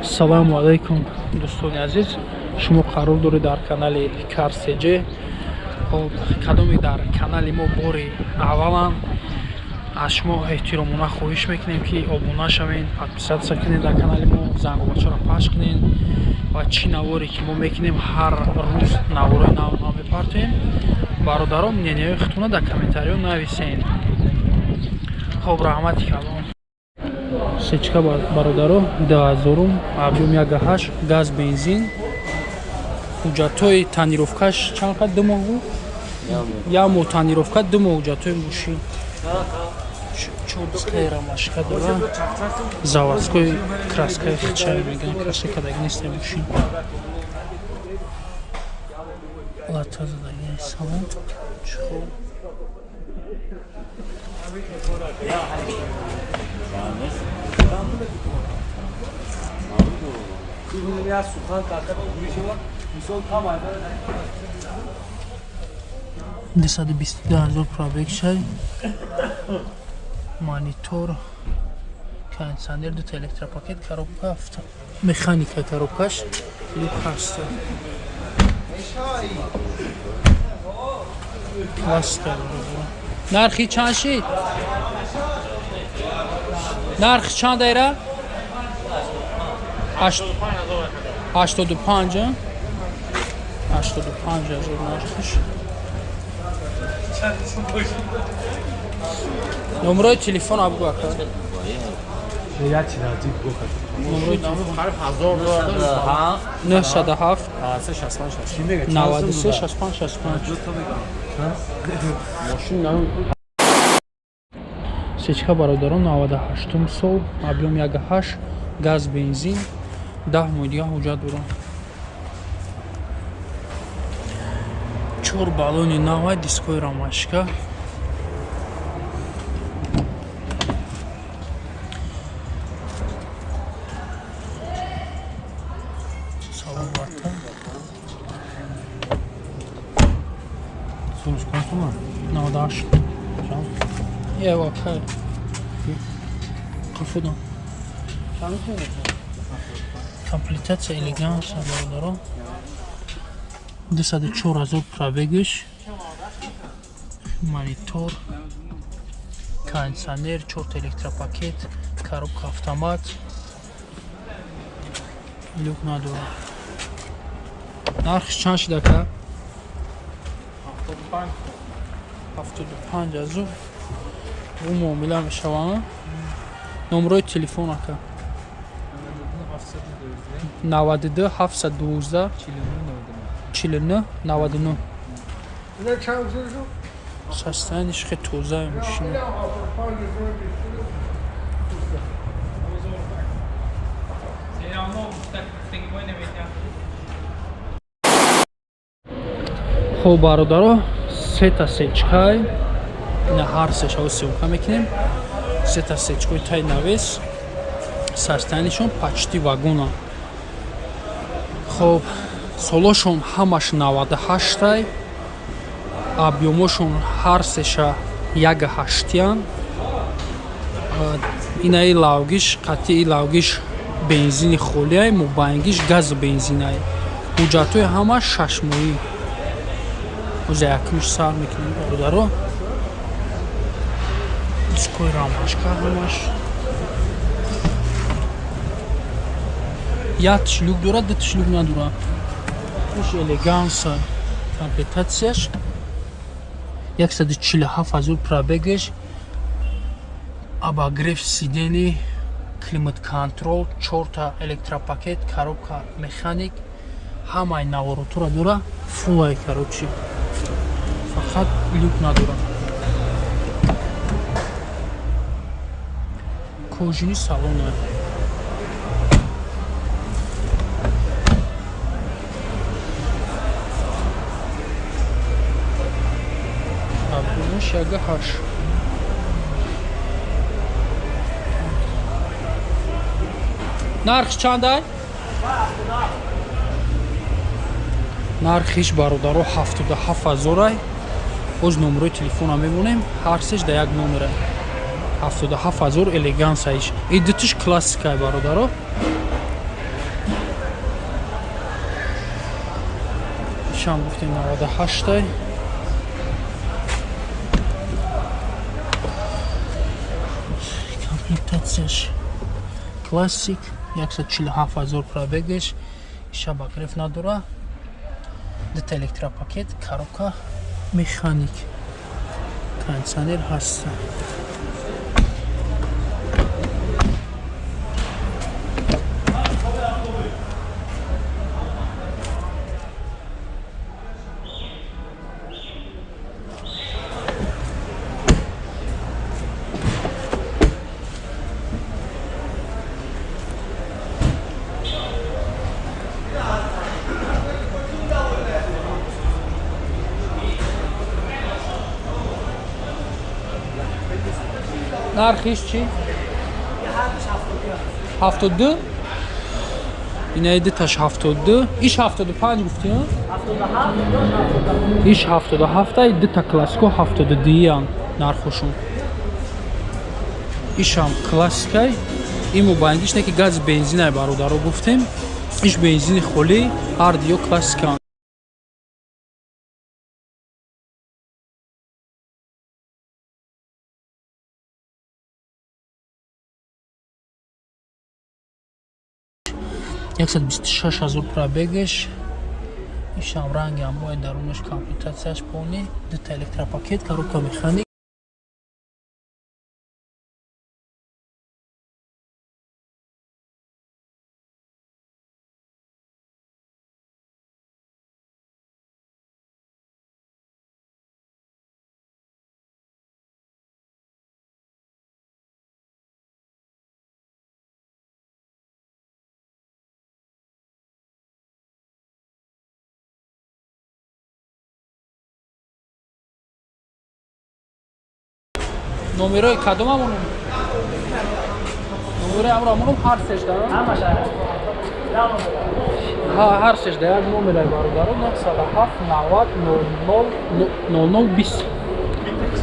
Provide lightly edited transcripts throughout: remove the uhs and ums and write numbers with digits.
Ассалому алайкум, дӯстони азиз. Шумо қарор доред дар канали Карсеҷ. Хоб, кадоме дар канали мо бори аввалан, аз шумо эҳтиромона хоҳиш мекунем, ки обуна шавед, подписаться кунед дар канали мо, зангобачаро пахш кунед ва чӣ наворе ки мо мекунем, ҳар рӯз наворои нав нав мепартоем. Бародарон, мнения ҳои худтона дар комментариҳо нависед. Хоб, раҳмати калон. Сечка, бародаро, 2000-ум, объём 1,8, газ, бензин. Ҳуҷҷатҳои тонировка ш чанд қад? 2 моҳ буд, як моҳ тонировка, 2 моҳ ҳуҷҷатҳои мошин. Чор ромашка дора, заводской краска и хича меган, краска кадаги нест мошин, лата задаги салон. Чхоб, 222 000 пробег шай, монитор, кондиционер, дута электропакет, коробка механика, коробка ш люк ҳаст, классика. Нархи чанд шид? Нархи чанд айра? 85, 85 000 нархиш. Номерои телефон абгу, ака. Номерои телефон: 907 93 65 65. Сечка, бародарон, 98-ум сол, объём 1,8, газ, бензин, 10 моҳ дига ҳуҷҷат дорам. Чор баллони нава, дискои ромашка. Салом, ватан. Солиш консума? 98. Ева, кай. Қафудам. Комплектация элеганс, бародарон. 204 000 пробег иш. Монитор, кондиционер, чорта электропакет, коробка автомат. Люк надорад. Нархиш чанд шид, ака? 75 000. Ӯ муомила мешаванд. Номерои телефон, ака: 92 712 49 99. Состояние ш хеле тоза мошина. Хоб, бародаро, сета сечкай, ина ҳар сешао съёмка мекунем. Сета сечкои тай навес, состояние шон почти вагона. Хоб, солошон ҳамаш 98-тай, объём ошон ҳар сеша 1,8-ян. Инаи лавгиш, қатъии лавгиш бензини холиай, мобайнгиш газу бензинай. Ҳуҷҷатҳои ҳама 6 моҳӣ. Оза якумш сар мекунем, бародаро. Дискои ромашка ҳамаш. Як тиш люк дорад, ду тиш люк надорад. Уш элеганса, комплектация ш, 147 000 пробег еш, обогрев сидений, климат контроль, чорта электропакет, коробка механик, ҳамаи наворотура дора, фулл ай, короче, фақат люк надорад. Кожаный салона. Объём аш 1,8. Нархш чандай? Нархиш, бародаро, 77 000-ай. Боз номерои телефона мемонем, ҳар сеш да як номера. 77 000 элегансаиш. И дутиш классикай, бародаро. Ишам гуфтем 98-тай. Комплектацияш классик, 147 000 пробегаш, иша багреф надора. Дута электропакет, коробка механик, кондиционер ҳаст. Нархиш чӣ? 72? Инаи дуташ 72. Иш 75 гуфтӣ? Иш 77-ай, дута классико 72-ян нархошон. Ишам классикай. Ин мобайнгиш не ки газ бензинай бародаро гуфтем. Иш бензини холӣ, ҳар диё классикан. Яксад бисту шаш ҳазор пробегаш. Ишам ранги амбои дарунаш, комплектатсияш полный, дута электропакет, коробка механик. Номерои кадом амонум? Номерои амро амонум ҳар сежда? Ҳар сежда як номерай бародаро 907 90 00 00 20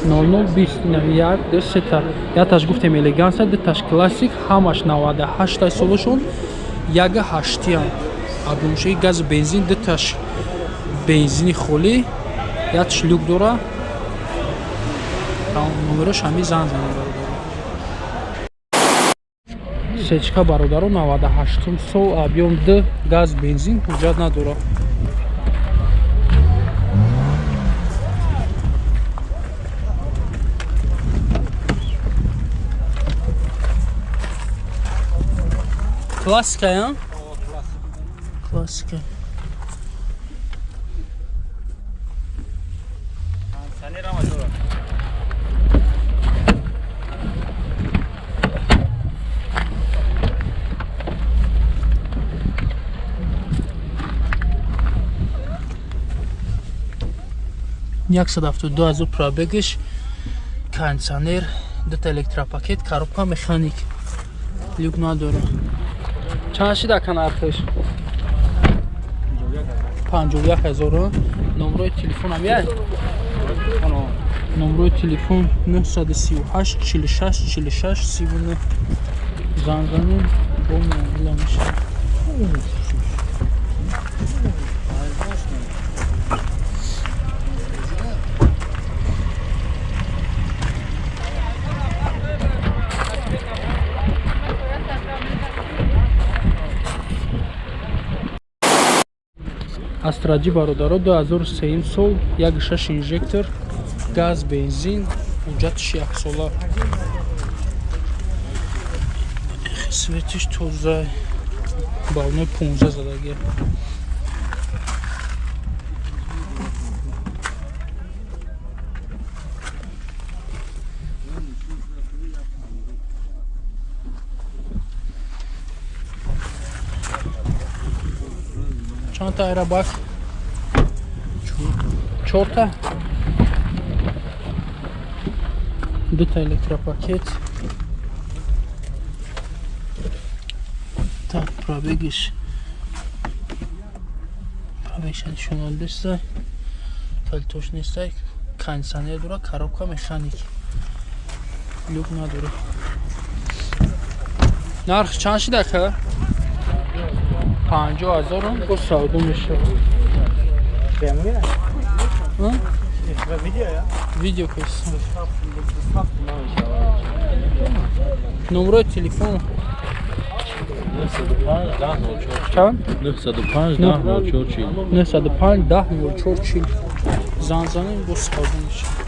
00 20 1 2 3 та. Яташ гуфтем элеганса, дуташ классик, ҳамаш 98 солошон, яга 8-ян. Абдумшаи газ бензин, дуташ бензини холӣ, яташ люк дора. Номерош ҳами зан занем бародаро. Сечка бародаро 98 сол, объем 2, газ бензин, ҳуҷҷат надора. Классика, я? Классика. Яксад ҳафтоду ду ҳазор пробегаш, кондиционер, дута электропакет, коробка механик, люк надора. Чанд шида ака нархиш? 51 ҳазор. Номрои телефонам яй? Номрои телефон 938 46 46 39. Занг занем, бо муомила мешавад. Астраҷи бародаро 2003 сол, 1.6 инжектор, газ, бензин, ҳуҷҷатиш яксола. Светиш тоза, балнои 15 задагия. Чанд та аэробак? Чорта. Дута электропакет. Так, пробегиш. Пробегиш нишон калтош нестай, кондиционер дора, коробка механик. Люк надора. Нарх чанд шида ка? 50 ҳазорум бо савдо мешавад. Видео кайсан. Номерои телефон 905 905 10 04 40. 905 10 04 40. Занг занем, боз савдо мешавад.